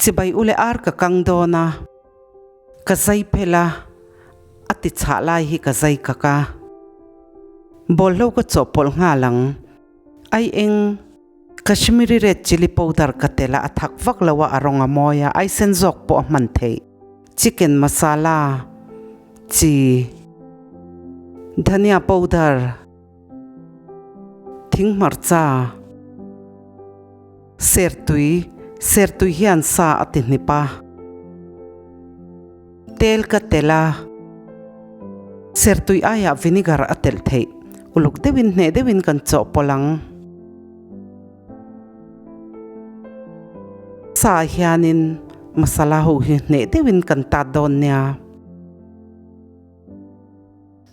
Chibai ule ar ka kang dawn a, ka zai phel a, a ti chhah lai hi ka zai kak a. Bawlhlo ka chawhpawlh nghal ang. Ai eng, Kashmiri red chilli powder ka tel a, a thak vak lo a, a rawng a mawi a, aisen zawk pawh a hman theih. Chicken masala, chi, dhania powder, thing hmarcha, sertui, sertui hian sa a ti hnip a, tel ka tel a, sertui aiah vinegar a telh theih, uluk deuhin hneh deuhin kan chawhpawlh ang. Sa ah hianin masala ho hi hneh deuhin kan tat dawn nia.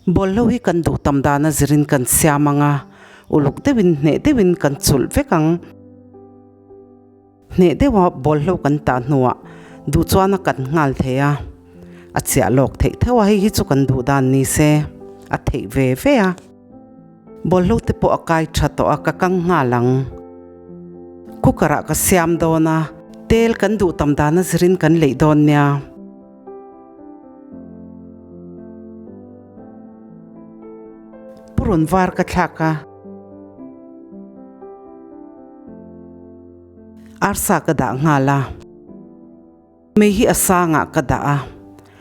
Bawlhlo hi kan duh tam dana zirin kan siam ang a, uluk deuhin hneh deuhin kan chulh vek ang. Hneh deuha bawlhlo kan tah hnuah duh chuan a kat nghal thei a, a chiah lawk theih theuh a, hei hi chu kan duh dan ni se a theih ve ve a. Bawlhlo te pawh a kai tha tawh a, ka kang nghal ang. Cooker ah ka siam dawn a, tel kan duh tam dana zirin kan leih dawn nia. Purun var ka thlak a. Arsa ka dah nghal a. Mei hi a sangah ka dah a,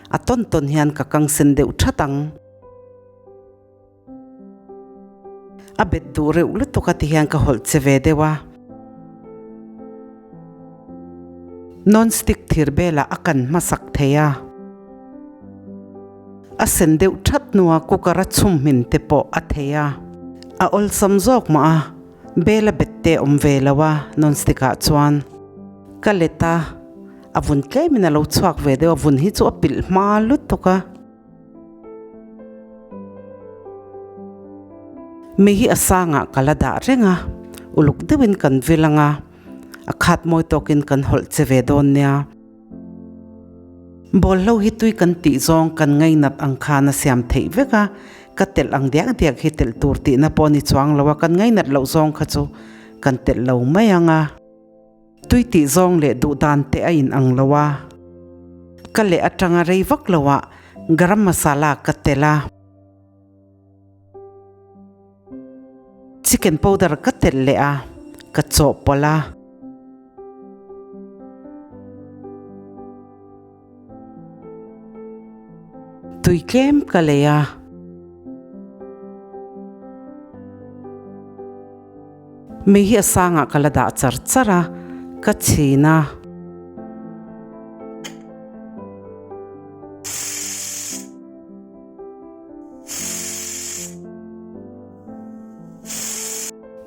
a tawn tawn hian ka kang sen deuh that ang. A bet duh reuh lutuk a ti hian ka hawlh che ve deuh a. Non stick thir belah a kan hmasak thei a. A sen deuh that hnua cooker a chhum hmin te pawh a thei a. A awlsam zawk mah a, bel a bet te awm ve lo a non stick ah chuan. Ka let a, a vun tlemin a lo chhuak ve deuh a, vun hi chu a pilh hma lutuk a. Mi hi a sangah ka la dah reng a, uluk deuhin kan vil ang a, a khat mawi tawkin kan hawlh che ve dawn nia. Bawlhlo hi tui kan tih zawng kan ngainat ang khan a siam theih vek a, ka telh ang diak diak hi telh tur tihna pawh a ni chuang lo a, kan ngainat loh zawng kha chu kan telh lo mai ang a. Tui tih zawng leh duh dan te a in ang lo a, ka leh atanga rei vak lo ah garam masala ka telh a, chicken powder ka telh leh a, ka chawhpawlh a. Tui tlem ka lei a. Mei hi a sangah ka la dah char char a, ka chhin a.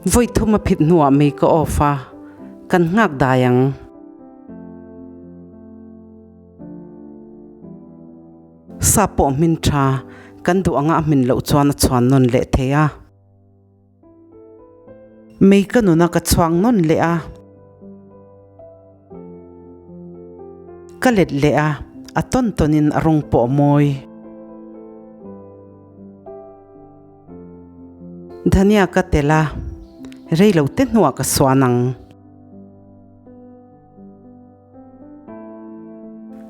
Vawi thum a phit hnuah mei ka off a, kan nghak dai ang. Sa pawh hmin tha, kan duh anga a hmin loh chuan a chhuan nawn leh thei a. Mei ka nuna ka chhuang nawn leh a. Ka let leh a, a tawn tawnin a rawng pawh a mawi. Dhania ka telh a, rei lo te hnuah ka suan ang.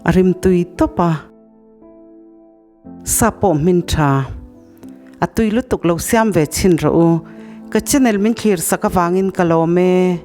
A rimtui tawp a, sa pawh hmin tha. A tui lutuk lo siam ve chhin rawh u. Ka channel min thlir sak avangin ka lawm e.